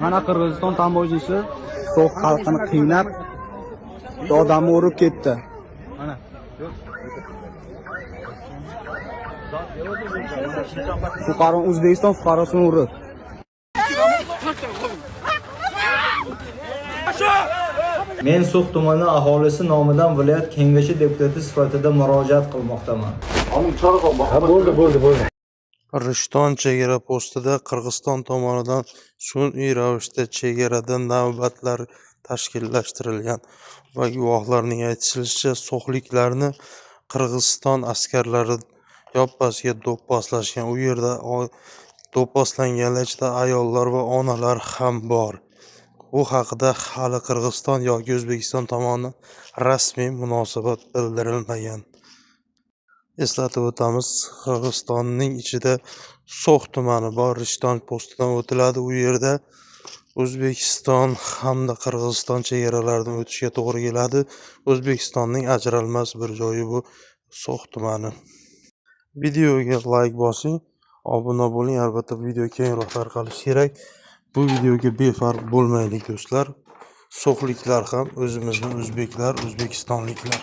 Mana Qirg'iziston таможня si So'x xalqini qiynab, odamni urib ketdi. Mana. Fuqaro O'zbekiston fuqarosini urib. Men So'x tumani aholisi nomidan viloyat kengashi deputati sifatida murojaat qilmoqdaman. Rishton chegara postida Qirg'iziston tomonidan sun'iy ravishda chegarada navbatlar tashkillashtirilgan va guvohlarning aytishicha, so'xliklarni Qirg'iziston askarlari yoppasiga do'pposlashgan. U yerda do'pposlanganlar ichida ayollar va onalar ham bor. Bu haqida hali Qirg'iziston yoki O'zbekiston tomonidan rasmiy munosabat bildirilmagan. Eslatib o'tamiz, Qirg'izistonning ichida So'x tumani bor, Rishton postidan o'tiladi. U yerda O'zbekiston hamda Qirg'iziston chegaralaridan o'tishga to'g'ri keladi. O'zbekistonning ajralmas bir joyi bu So'x tumani. Videoga layk bosing, obuna bo'ling. Albatta bu video kengroq tarqalishi kerak. Bu videoga befarq bo'lmaylik do'stlar. So'xliklar ham o'zimizni o'zbeklar, o'zbekistonliklar.